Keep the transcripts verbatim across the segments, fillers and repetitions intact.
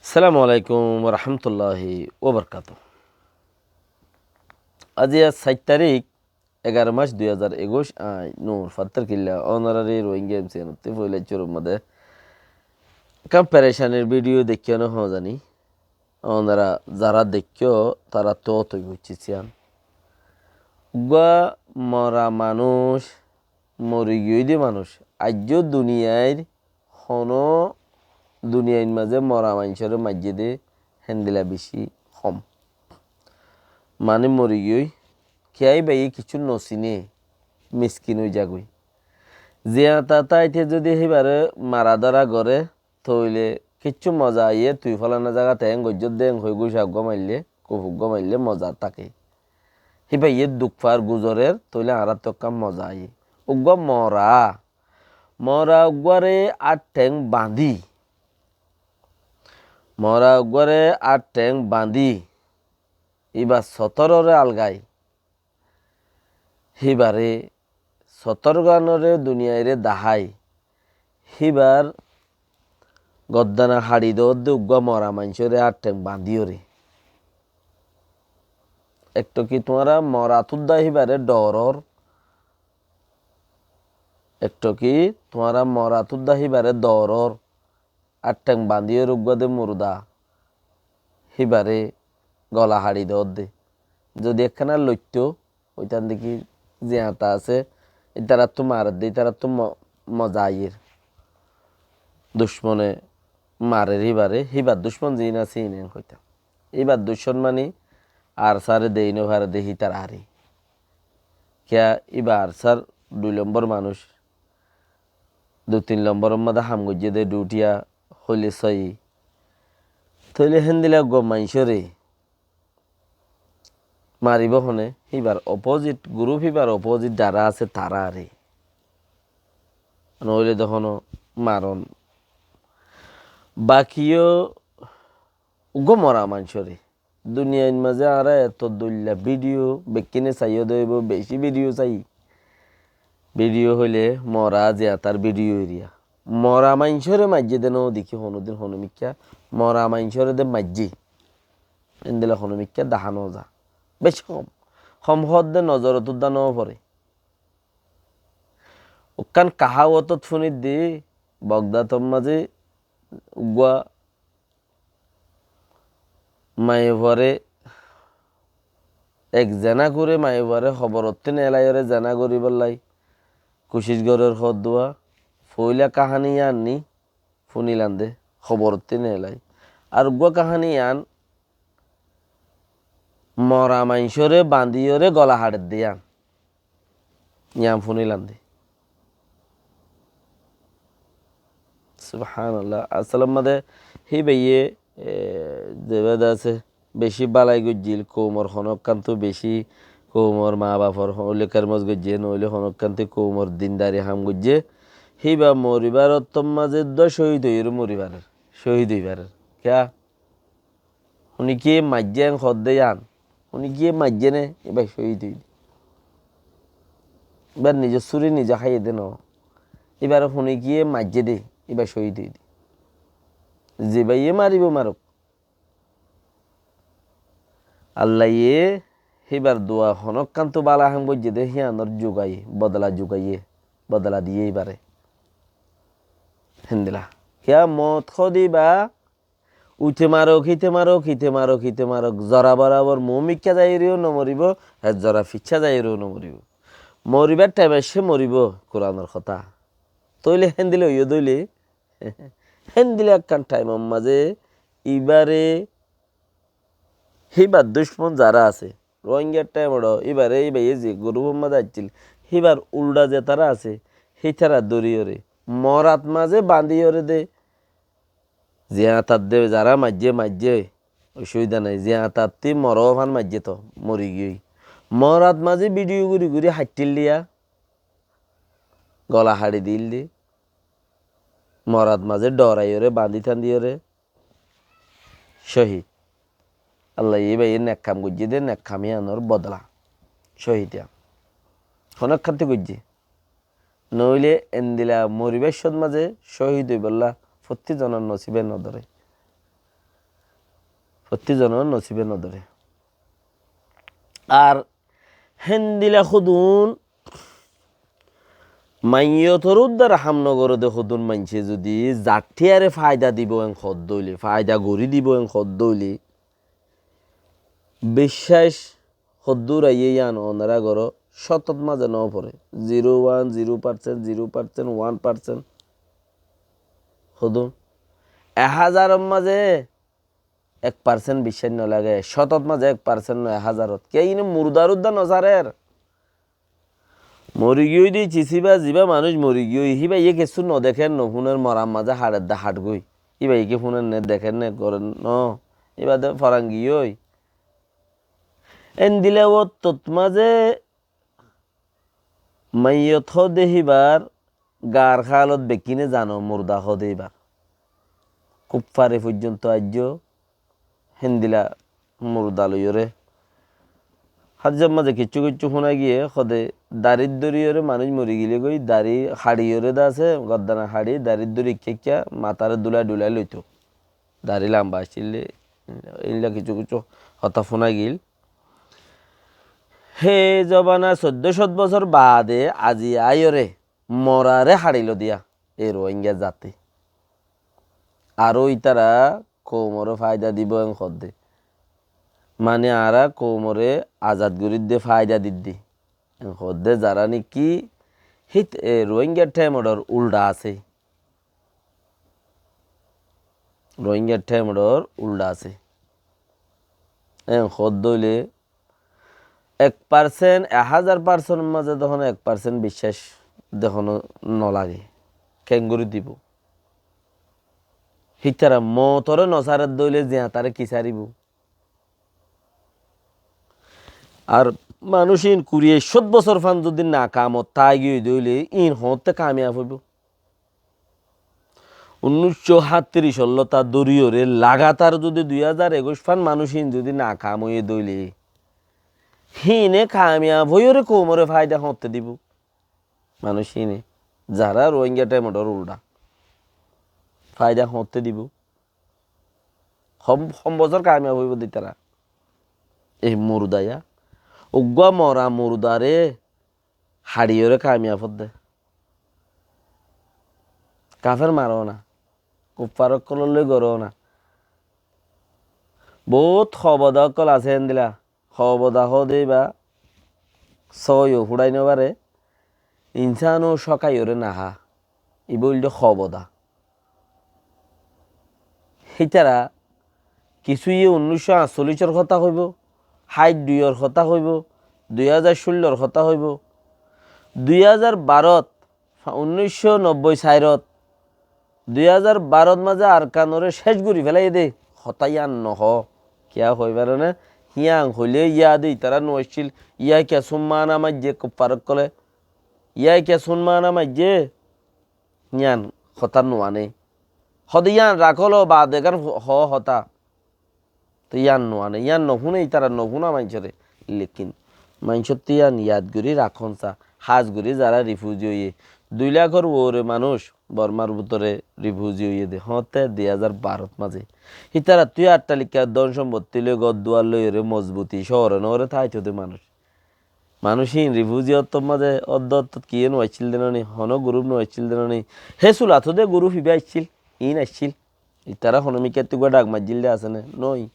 Assalamu alaikum warahmatulláhi wabarakátuhu. Aijja sair tarík, egaró mac, dui házar ekuic, añí Nur Fattor Killa, ónorare Rohingya M C N ottú foila cúrur modé ekkán perecanir video deikkó né hoó zani. Ónora zará deikkó, tará tó ótoi buijjó siyan. Uggúa mora manúic, mori giyói dé manúic, aijjó duniyair honó duniyair mazé mora maincóre maijjé dé héndilla bicí hom. Mani mori giyói, kiyá íbayé kissú nosiné, miskin ói zagói. Ziyán tata aite zodi híbaré mara dóra goré, tóile kissú moza aiyé, tui fólana zagat eén goijjós dé, eén hoi gúca uggúa maille, kuf uggúa maille moza táke. Híbayé duk far guzorer, tóile añáráttu ekkán moza aiyé. Uggúa mora, mora uggúare át theng bañdí, mora uggúare át theng bañdí, íba sotororé algai, híbaré sotorganoré duniyairé dahái, híbar goddana haçi doódde uggúa mora maincóre át theng bañdíyoré. Ekto ki tuáñra mora túdda híbaré dhooror, ekto ki tuáñra mora túdda híbaré dhooror, át theng bañdíyoré uggúa de murda, híbaré gola haçi doódde. Zodi ekkána loittó, óitan deki ziyáñta asé, ítaráttu maredde, ítaráttu mo-, moza aiyér. Ducmone marer híbaré, híbar ducmon ziín asé íin eén hoitám. Híbar ducmon mani arsare deí nofaré dé hítararé. Kiyá íba arsar dui lombor manúic, dui tin lomboror modé ham goijjé dé, dhutiya hoilé sóiyi. Tóile héndilla uggúa maincóre maribó hone, híbar opposite group, híbar opposite zará asé tararé. Noóile de honó maron. Bakiyó uggúa mora maincóre. Duniyair mazé añára eto dóilla video, bekkúne saiyó dé óibo, bicí video sai. Video hoilé mora ziyáñtar video eriya. Mora maincóre maijjé dé noó dekí honódin honómikká, mora maincóre dé maijjé. Héndilla honómikká dahá noó za. Beci hom. Hom hoódde nozorot udda noó foré. Ekkán kaháwotot fúnidde, Bogdador mazé uggúa maiyafuaré, ek zenákuré maiyafuaré hoborottú neelaiyóre zená goríbollái kucíc gorér hoódduwa, foóila kaháni yían ní fúnilan dé, hoborottú neelái. Ar uggúa kaháni yían mora maincóre bañdíyoré gola haçedde yían. Yían fúnilan dé. Subhánallah. Asól mazé híbayé, e, zebá de asé, bicí bálai goijjíl, koumor honókkántu bicí, koumor maa bafor ho-, óile kermos goijjé, noóile honókkántu koumor dindari ham goijjé. Híba moribár ottór mazé dó cóhid óiyoré moribarer, cóhid óibarer. Kiyá? Hone kiyé maijjé en hoódde yían. Hone kiyé maijjé né, íba cóhid óiye dé. Íbar nizor súri nize háiye dé noó. Íbaré hone kiyé maijjé dé, íba cóhid óiye dé. Zibáye maribó marok. Allaye híbar dua honókkántu bála ham goijjé dé, híanor jugaiyé, bodola jugaiyé, bodola diyé íbaré. Héndilla. Kiyá mot hoóde íba Uite marok, hite marok, hite marok, hite marok, zora borabor muúmikká zaiyóreyo nomoribó, hé zora ficcá zaiyóreyo nomoribó. Moribár thaim aiccé moribó, Kuranor hotá. Tóile héndilla óiye dóile, héndilla ekkán thaimor mazé ibáre híbar ducmon zará asé, Rohingyar thaimor ibáre, ibáye ze gurupor mazé accíl, híbar uldha zetará asé, hítara dóriyoré, morat mazé bañdíyoré dé, Ziyáñtat de zará maijjé, maijjé, ocubida nái. Ziyáñtattí moró fán maijjé toó, mori giyói. Morat mazé bídiyo gorí gorí haittíl diya, gola haçi diíl di. Morat mazé dhoraiyóre, bañdí thañdíyoré, cóhid. Allaye íbayé nek kam goijjé dé, nek kam yíanor bodola. Cóhid yían. Honó ekkánte goijjé. Noóile endila moribár cót mazé cóhid óibolla fottí zonor nosíbe nodóre. Fottí zonor nosíbe nodóre. Ar héndila hodún maiyotor uddar ham nogoré de hodún maincé zudi zattiyare faida dibo en hoddóile, faida gorí dibo en hoddóile, biccác hoddúr aiyé yián onora goró, cótot mazé noforé. Zero one, zero percent, zero percent, one percent. Hodún. Ek házaror mazé ek percent biccác nolage, cótot mazé ek percent no, ek házarot. Kiyá ine murdar uddá nosarer? Morigiyói de cisíba, zibá manúic morigiyói, híbaye kessú nodekér, nofúner, morar mazé haçedde haçgói. Híbaye ki fúner né, dekér né, gorér no? Híba de forangiyói. Endila ottót mazé maiyot hóde híbar gar hálot bekkíne zano, murda hóde híbar. Kúb fare foijjonto aijjó héndila murda loiyóre. Hádisor mazé kiccú kiccú fúna giyé, hóde darit dóriyóre manúic morigilé goi, dari haçiyóre de asé, goddana haçi, darit dóri ekká ekká matare dulai dulai loito. Dari lamba accíl de, éilla kiccú kiccú hotá fúna giyíl. Hé zobana soiddó cót bosór baade azi aiyóre moraré haçilo diya e Rohingya zate. Aró ítara koumoré faida dibo en hoódde. Mane añára koumoré azad gorídde, faida didde en hoódde, zará niki hít e Rohingya thaimodor uldha asé. Rohingya thaimodor uldha asé. En hoódde óile ek percent, ek házar percent or mazé de hono ek percent biccác de hono nolage. Keéngorí dibo? Hítara mootoré nosáredde óile ziañtaré ki sáribo? Ar manúic ín kuri ekcót bosór fán zudi nakamot táigiyoi de óile ín hoóñtte kamiyaf óibo? Unnúiccó háñttiricóllóta dóriyóre lagatar zudi dui házar ekuic fán manúic ín zudi nakam óiye de óile, híine kamiyaf óiyore koumoré faida hoóñtte dibo? Manúic íne, zará Rohingya thaimodor uldha, faida hoóñtte dibo? Hom, hom bosór kamiyaf óibo de ítara? Ei murda ya. Uggúa mora murdare haçiyóre kamiyaf ódde. Kafer maro na. Kuffar ókkolór loi goró na. Bout hoboda ókkol asé héndila. Hoboda hóde íba sóoyo fúçai nofare. Insán ó cókaiyóre nahá. Ibá óilde hoboda. Hítara kissúye unnúiccó añccollícor hotá hoibó, háit duiyór hotá hoibó, dui házar cúllor hotá hoibó, dui házar barot, fa-, unnúiccó nobbói sairot, dui házar barot mazé Arkanoré céc gorí félaiyé dé, hotá yían nohó. Kiyá hoibár né? Hían hoilé yá dé itará nuaiccíl, yá kiyá súnmana maijjé kuffar ókkolé, yá kiyá súnmana maijjé, yían hotá nuané. Hóde yían rakólo baade gán ho-, hoó hotá. Te yían nuané, yían nofúne, ítara nofúna maincóre. Lekin maincóttu yían yad gorí rakón sa, hás gorí zará rifuzi óiye. Dui lakór uore manúic Bormar bútore rifuzi óiye dé. Hoóñtte dui házar barot mazé. Ítarattu yó attalikka dón sombottí loi, gór duar loiyóre, mozbuti cóore noóre táito dé manúic. Manúic híin rifuzi ottót mazé ódde ottót kiyé nuaiccíl dé noní, honó gurúp nuaiccíl dé noní. Hé sulatóu dé gurúp ibá aiccíl, iín aiccíl. Itará honó mikkáttu uggúa dhak maijjíl dé asé né? Nói.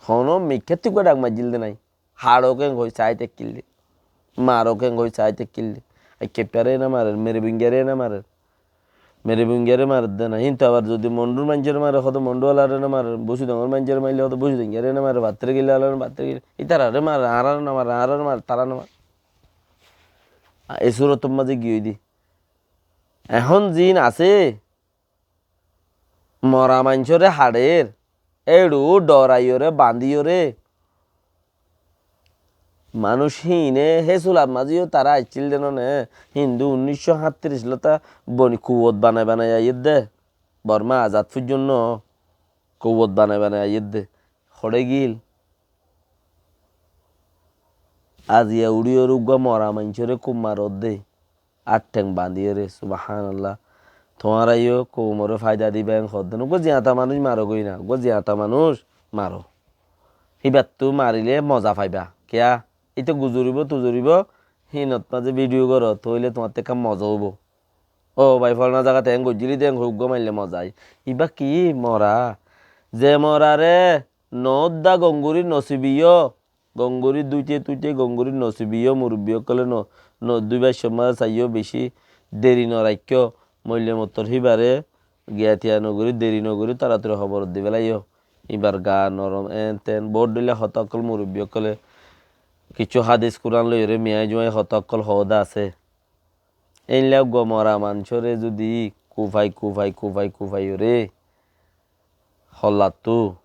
Honó mikkáttu uggúa dhak maijjíl dé nái. Haçó keéng hoói saái táikkil dé. Maró keéng hoói saái táikkil dé. Ekkebbáre ena marer, mere bingare ena marer. Mere bingare marer dé na. Híntu abar zudi Mondhúr maincóre mare, hoóde Mondhú alaré no marer. Busidongor maincóre maille hoóde Busidongare no marer. Battorgilla alaré, Battorgilla. Ítararé marer, añáráre no marer, añáráre marer, tará no marer. A, e surotor mazé giyói dé. Ehón ziín asé, mora maincóre haçer, éçu dhoraiyóre, bañdíyore. Manúic híine hé sulat mazé yó tará aiccíl dé noné, hintu unnícco háñttiríc lóta boni kuwot banai banai aiyér dé. Borma azad foijjonto kuwot banai banai aiyér dé. Hoçé giyíl? Aziya uçíyore uggúa mora maincóre kub marodde. Át theng bañdíyore, subhánallah. Tuáñra yó koumoré faida diba en hoddé. Uggúa ziañta manúic marogói na. Uggúa ziañta manúic maro. Híbattú marilé moza faiba. Kiyá? Íte guzuribó tuzuribó, hínot mazé bídiyo goró, tóile tuáñttú ekkán moza óibo. Ó bái, folana zagat eén goijjíli dé, eén hoi uggúa maille moza ai. Ibá ki mora? Ze moraré noódda gom gorí nosibiyó, gom gorí dúite túite gom gorí nosibiyó, murubbi ókkolé no, no dúibar cómot saiyó, bicí deri noraikko, moille mottor híbaré giya tiya nogorí, deri nogorí, toratori hoborot di félaiyó. Íbar gaa norom, eén teén, boóut dhoilla hotá ókkol murubbi ókkolé, kiccú hádis Kuran loiyóre miyai juwai hotá ókkol hoóda asé. Éilla uggúa mora maincóre zudi kufai, kufai, kufai, kufaiyóre hollattú,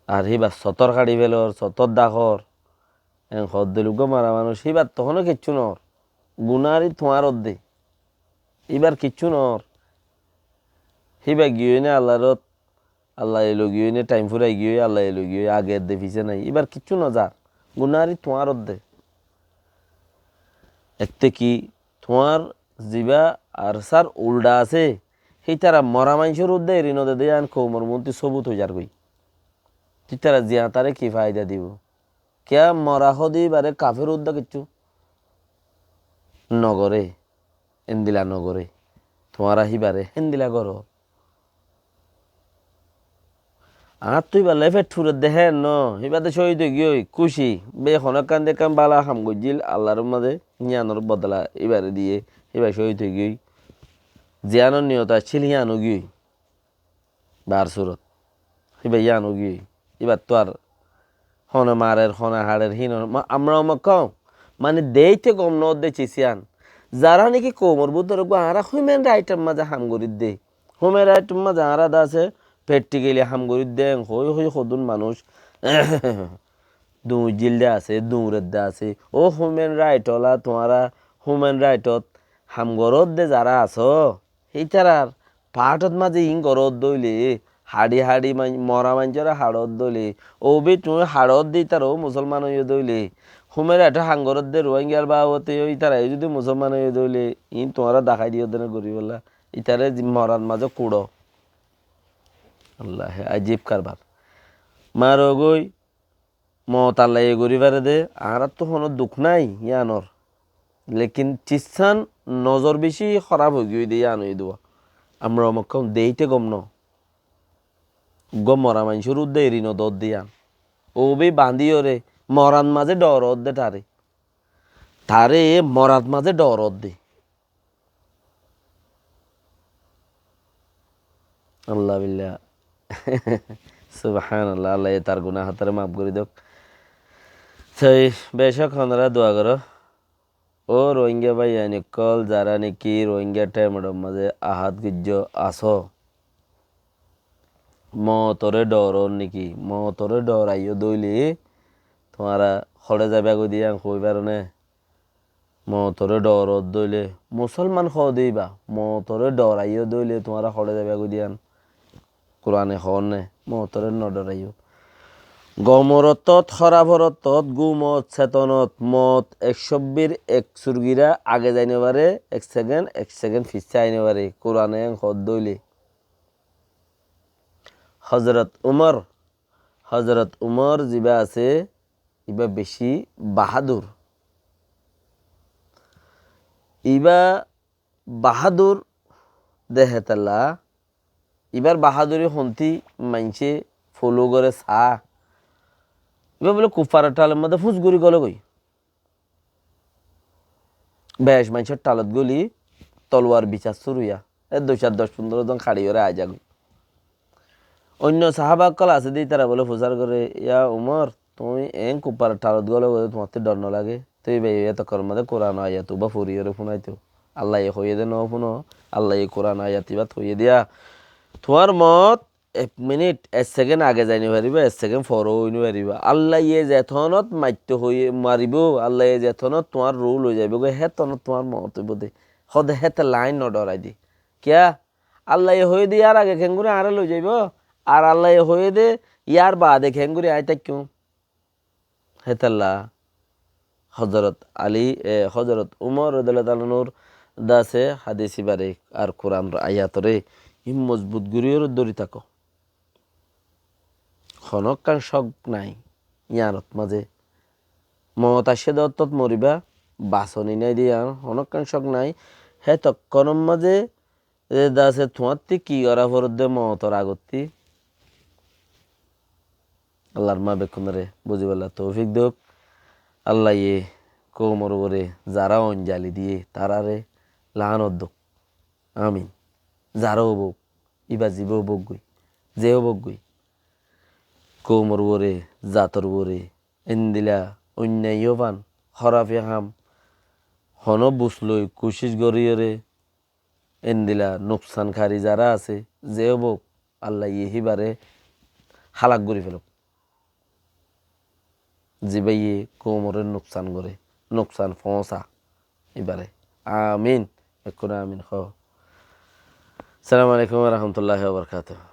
ar híbar sotór kaçi félor, sotór dakor, eén hoódde uggúa mora manúic, híbattú honó kiccú noór. Gunári tuáñr ódde. Íbar kiccú noór. Híba giyói né Allar ot, Allaye loi giyói né, thaim furai giyói, Allaye loi giyói, age edde fisé nái. Íbar kiccú nozar. Gunári tuáñr ódde. Ette ki tuáñr zibá ar sár uldha asé, hítara mora maincór uddá eri node dé yián koumor muúntu sóbut ói zargói. Hítara ziañtaré ki faida dibou? Kiyá mora hoóde íbaré kafér uddá kiccú nogoré, endila nogoré. Tuáñra híbaré héndila goró. Añáttu íballá feth furede héen noó, híba de cóhid ói giyói, kúci, be honókkan de ekkán bála ham goijjíl, Allar mazé yíanor bodola íbaré diyé, híba cóhid ói giyói. Ziyánor niyot accíl, yían ói giyói. Bar surot. Híba yían ói giyói. Íbattú ar hone marer, hone haçer, hín, ma-, amra omok koum. Mani deéite gom noódde cis yían. Zará niki koumor bútore uggúa añára human raitor mazé ham gorídde. Human raitor mazé añára de asé, practically ham gorídde, eén hoi hoi hodún manúic duñijjíl de asé, duñredde asé. Ó human rait ola, tuáñra human raitot ham goródde zará asó, hítarar paáthot mazé iín goródde óile, haçi haçi mai-, mora maincóre haçódde óile, óbe tuñí haçódde ítara ó musolman óiyede óile, human raitot ham goródde Ruáingar babote ó ítara zudi musolman óiyede óile, iín tuáñra dahái diyódde né goríbolla, ítaré zi-, morat mazé kuçó. Allahe ajib karbar. Marogói, moot Allaye gorí fare dé, añáráttu honó duk nái yíanor. Lekin cissán nozor bicí hóraf ói giyói dé yían óiye dé. Amra omok koum deéite gom noó. Uggúa mora maincór uddá eri nodódde yían. Óbe bañdíyoré morat mazé dhooródde taré. Taré morat mazé dhooródde. Allah billah. Subhanallah, Allaye tar guná hátaré maf gorí douk. Toi becók honóra dua goró. Ó Rohingya báiyain ókkol, zará niki Rohingya thaimor mazé ahát goijjó asó, mootoré dhoorór niki? Mootoré dhooraiyó dóile tuáñra hoçé zaibá goi dé yían hoi faro né? Mootoré dhooródde óile, musolman hoóde íba, mootoré dhooraiyó dóile tuáñra hoçé zaibá goi dé yían? Kurane hoór né, mootoré nodhooraiyó. Gomor ottót, hórafor ottót, gúmot, setonot, moot, ek cóbbir ek surgirá age zai nofaré, ek sekend, ek sekend fissá ai nofaré, Kurane eén hoódde óile. Hozorot Umor, Hozorot Umor zibá asé, ibá bicí bahádur. Ibá bahádur de hétolla, ibár baháduri hontí maincé follow goré saá. Ibá bóle kuffaror thalor modé fús gorí gólogói. Bec maincór thalot góli toluwar bicar cúru óiya. E dui cát doc fundóro zon haçiyoré aái zagói. Oinno sahába ókkol asé dé, ítara bóle fusár goré, "Ya Umor, tuñí eén kuffaror thalot gólogói dé, tuáñttú dhor nolagé?" Toi íbaye etokkor modé Kuranor ayat uggúa foriyoré fúnaito. Allaye hoiyé dé nofúno, Allaye Kuranor ayat ibát hoiyé dé, tuáñr moot ek minit, ek sekend age zai nofaribá, ek sekend fore ói nofaribá. Allaye zetonot maitto hoiyé, maribóu, Allaye zetonot tuáñr ruú loi zaibóu goi, hétonot tuáñr moot óibou dé. Hóde hétolla aññí nodhoorai dé. Kiyá? Allaye hoiyé dé yár age keéngorí añáre loi zaibóu, ar Allaye hoiyé dé yár baade keéngorí aññí táikkum. Hétolla Hozorot Ali, e, Hozorot Umor rodiyallahu taala anhur dase hádis ibáre ar Kuranor ayatoré iín mozbut goríyoré dóri táko. honókkan cók nái. Yíanot mazé moot aiccé dé ottót moribá, basoni nái dé yían honókkan cók nái. Hétokkónot mazé ze dase tuáñttí ki gorá foredde mootor agottí. Allar ma bekkúnoré buzibálla toufik douk. Allaye koumor uore zará oinzali diyé taráre laánot douk. Amin. Zará óuk, íba zibá óuk goi, ze óuk goi, koumor uore, zator uore endila oinnayo fan, hórafi ham, honó bus loi kucíc goríyoré endila nuksankari zará asé, ze óuk, Allaye híbaré hálak gorí felouk. Zibáye koumoré nuksan goré, nuksan foóñsa íbaré. Amin. Ekkúne amin hoó. Assalamu alaikum wa rahmatullahi wa barakatuhu.